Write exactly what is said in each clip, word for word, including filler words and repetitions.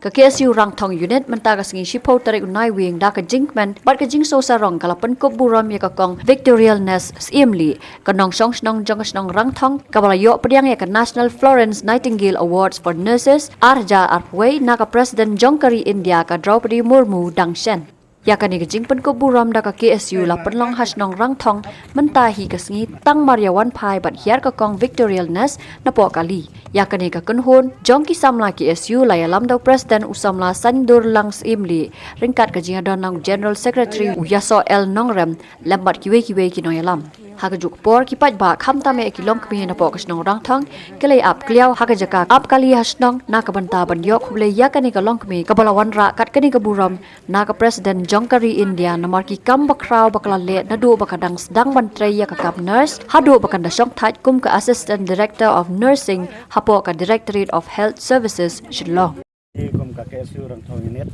Ka K S U Rangthong Unit mynta ka sngi shiphew tarik u Naiwieng da ka jingkmen bad ka jingsngewsarong ka la pynkup burom ïa ka Kong Victorialness Syiemlieh, ka nongshong shnong jong ka shnong Rangthong, kaba la ïoh pdiang ïa ka National Florence Nightingale Awards for Nurses ar hajar arphew wei na ka President jong ka ri India ka Droupadi Murmu dang shen. Ïa kane ka jingpynkup burom da ka K S U la pynlong ha shnong Rangthong mynta hi ka sngi tang mar ïa wan phai bad hiar ka Kong Victorialness napoh kali. Ïa kane ka kynhun jong ki samla K S U la ïalam da u President u samla Saindurlang Syiemlieh, ryngkat ka jingïadon lang u General Secretary u Ïasoh L Nongrem lem bad kiwei kiwei ki nongïalam. Ha kajuh ka por ki paidbah khamtam eh ki longkmie napoh ka shnong Rangthong ki la ïa ap kliaw ha ka jaka ap kali ha shnong na ka bynta ban ïoh khublei ïa kane ka longkmie kaba la wanrah kat kane ka burom na ka President jong ka ri India namar ki kam bakhraw ba ka la leh naduh ba ka dang sdang ban trei ïa ka kam nurse haduh ba kan da shongthait kum ka Assistant Director of Nursing hapoh ka Directorate of Health Services, Shillong. Kum ka K S U Rangthong Unit,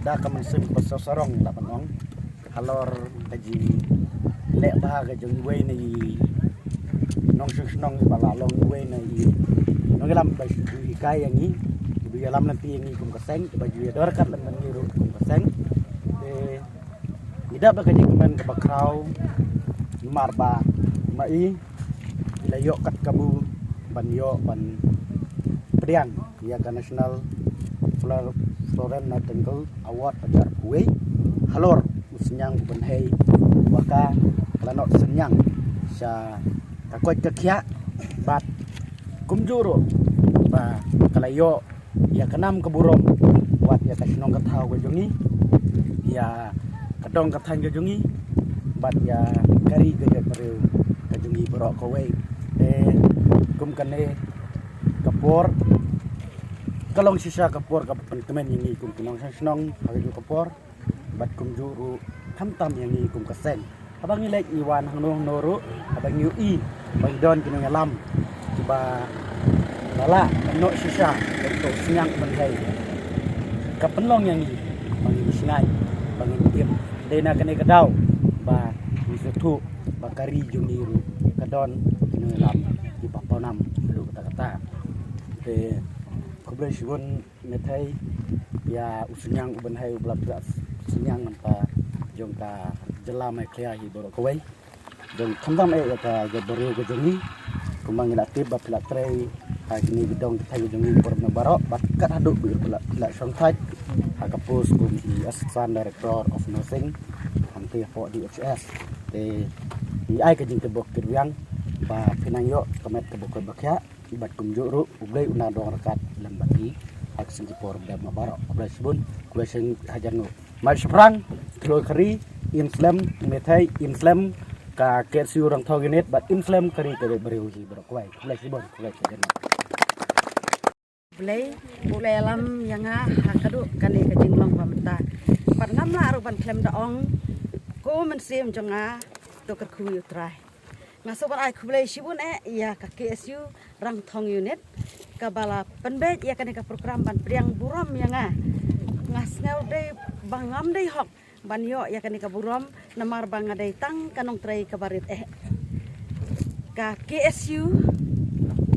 da ka mynsiem ba sngewsarong la ban ong halor ka jingleh bha ka jong iwei na i nongshong shnong ba la long iwei na i nongïalam ba shu hikai ïa ngi, ba ïalam lynti ïa ngi kum ka seng, ba ju ïador kat lem bad ngi ruh kum ka seng. Te ngi dap da ka jingkmen kaba khraw namar ba ma i la ïoh kat kabu ban ïoh ban pdiang ïa ka National Flor-, Florence Nightingale Award hajar arphew wei halor u synñiang u bynhei, wa ka la noh synñiang sha ka koit ka khiah bad kumjuh ruh ba ka la ïoh ïa ka nam ka burom wat ïa ka shnong ka thaw ka jong ngi, ïa ka dong ka thaiñ ka jong ngi, bad ïa ka ri ka jaitbynriew ka jong ngi baroh kawei. Te kum kane ka por ka long shisha ka por kaba pynkmen ïa ngi kum ki nongshong shnong ha kajuh ka por bad kumjuh ruh khamtam ïa ngi kum ka seng. Haba ngi leit ngi wan hangno hangno ruh, haba ngi ïohi ba ngi don ki nongïalam kiba la lah ban noh shisha ïa uto u synñiang u bynhei, ka pynlong ïa ngi ba ngin shngaiñ, ba ngin im. Dei na kane ka daw ba ngi sngewthuh ba ka ri jong ngi ruh ka don ki nongïalam kiba pawnam haduh katta katta. Te khublei shibun Methei ïa u synñiang u bynhei uba la pynlong synñiang mynta jong ka jylla Meghalaya hi baroh kawei. Jong khamtam eh ïa ka jaitbynriew ka jong ngi, kumba ngi la tip ba phi la trei ha kine ki dong ki thaiñ ka jong ngi por na baroh bad kat haduh ba phi la, phi la shongthait ha ka post kum i Assistant Director of Nursing hangtei hapoh D H S. Te ngi ai ka jingtip bok tip biang ba phin nang ïoh ka met kaba koit ba khiah. Bad kumjuh ruh U Blei un nang dong ryngkat lem bad phi ha ka sngi ka por ba dep ma baroh. Khublei shibun, khublei shibun hajan nguh. Mai shaphrang, khloi ka ri, im slem, Methei, im slem ka K S U Rangthong Unit bad im slem ka ri ka jaitbynriew hi baroh kawei. Khublei shibun, khublei shibun. Blei, U Blei ïalam ïa nga ha kaduh kane ka jinglong ba mynta. Bad ngam lah ruh ban khlem da ong, ko mynsiem jong nga, to kyrkhu ïa U Trai. Nga sngewbha ban ai khublei shibun eh ïa ka K S U Rangthong Unit kaba la pynbeit ïa kane ka program ban pdiang burom ïa nga. Nga sngew dei ba ngam dei hok ban ïoh ïa kane ka burom namar ba nga dei tang ka nongtrei kaba rit eh. Ka K S U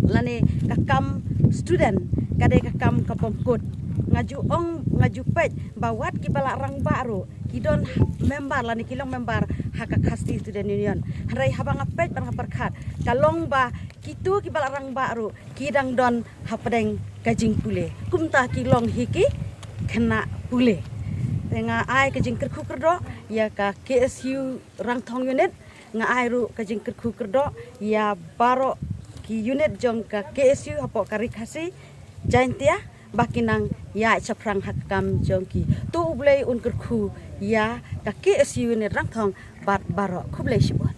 lane ka kam student ka dei ka kam ka bym kut. Nga ju ong, nga ju peit ba wat kiba la rangbah ruh ki don member lane ki long member ha ka Khasi Student Union. Hynrei haba nga peit bad nga pyrkhat, ka long ba kito kiba la rangbah ruh ki dang don hapdeng ka jingpule. Kumta ki long hi ki khynnah pule. Te nga ai ka jingkyrkhu kyrdoh ïa ka K S U Rangthong Unit, nga ai ruh ka jingkyrkhu kyrdoh ïa baroh ki unit jong ka K S U hapoh ka Ri Khasi Jaintia, ba kin nang ïaid shaphrang ha ka kam jong ki. To U Blei un kyrkhu ïa ka K S U Unit Rangthong bad baroh. Khublei shibun.